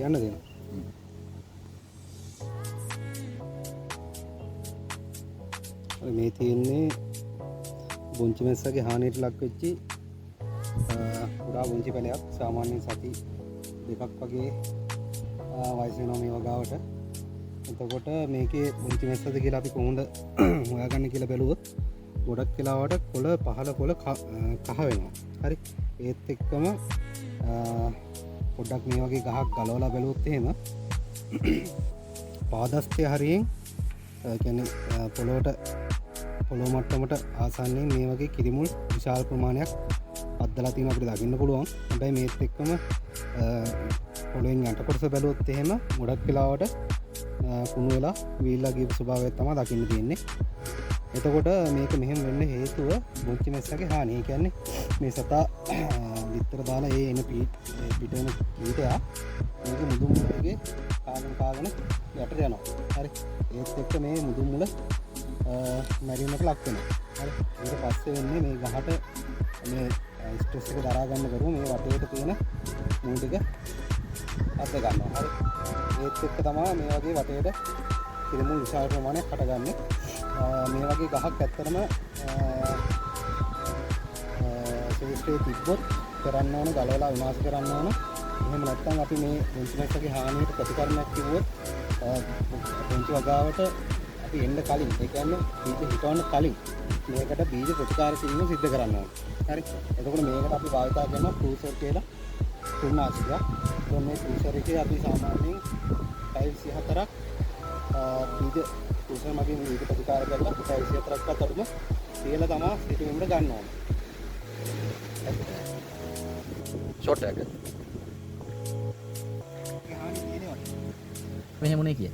කියන්න තියෙනවා. මේ තියෙන්නේ බොංචි මැස්සගේ හානියට ලක් වෙච්චි කුඩා බොංචි පැලයක්. සාමාන්‍යයෙන් සති දෙකක් වගේ වයස වෙනවා මේ වගාවට. එතකොට මේකේ බොංචි මැස්සද කියලා අපි කොහොමද හොයාගන්නේ කියලා බැලුවොත් ගොඩක් වෙලාවට කොළ පහළ කොළ කහ වෙනවා. හරි. ඒත් එක්කම පොඩ්ඩක් මේ වගේ ගහක් ගලවලා බැලුවොත් එහෙම පාදස්තය හරියෙන්, ඒ කියන්නේ, පොළොව මට්ටමට ආසන්නයෙන් මේ වගේ කිරිමුල් විශාල ප්‍රමාණයක් අද්දලා තියෙන අපිට දකින්න පුළුවන්. හැබැයි මේත් එක්කම පොළොවෙන් යට කොටස බැලුවොත් එහෙම ගොඩක් වෙලාවට කුණු වෙලා වීල්ලා ගියපු ස්වභාවයක් තමයි දකින්න තියෙන්නේ. එතකොට මේක මෙහෙම වෙන්න හේතුව බොංචි මැස්සගේ හානිය. ඒ කියන්නේ මේ සතා බිත්තර දාලා ඒ එන පිට වෙන කීටයා මේක මුදුන් මුල දිගේ කාගෙන කාගෙන යටට යනවා. හරි. ඒත් එක්ක මේ මුදුන් මුල මැරීමට ලක් වෙනවා. හරි. ඊට පස්සේ වෙන්නේ මේ ගහට මේ ස්ට්‍රෙස් එක දරා ගන්න බැරුව මේ වටේට තියෙන මුල් ටික අද්ද ගන්නවා. හරි. ඒත් එක්ක තමයි මේ වගේ වටේට කිරිමුල් විශාල ප්‍රමාණයක් හටගන්නේ. මේ වගේ ගහක් ඇත්තටම ශේෂ්ත්‍රයේ තිබ්බොත් කරන්න ඕන, ගලවලා විනාශ කරන්න ඕන. එහෙම නැත්නම් අපි මේ බොංචි මැස්සගේ හානියට ප්‍රතිකරණයක් කිව්වොත්, බොංචි වගාවට අපි එන්න කලින්, ඒ කියන්නේ බීජ හිටවන්න කලින් මේකට බීජ ප්‍රතිකාර කිරීම සිද්ධ කරන්න ඕන. හරි. එතකොට මේකට අපි භාවිතා කරනවා ක්‍රූසර් කියලා තුන්නාශකයක්. එතකොට මේ ක්‍රූසර් එකේ අපි සාමාන්‍යයෙන් පැය 24ක්, බීජ ක්‍රූසර් මගින් බීජ ප්‍රතිකාර කරලා පැය 24ක්වත් අඩුම තියලා තමා සිටුවීමට ගන්න ඕන. ෂොට් එකක්. මෙහෙම උනේ කිය.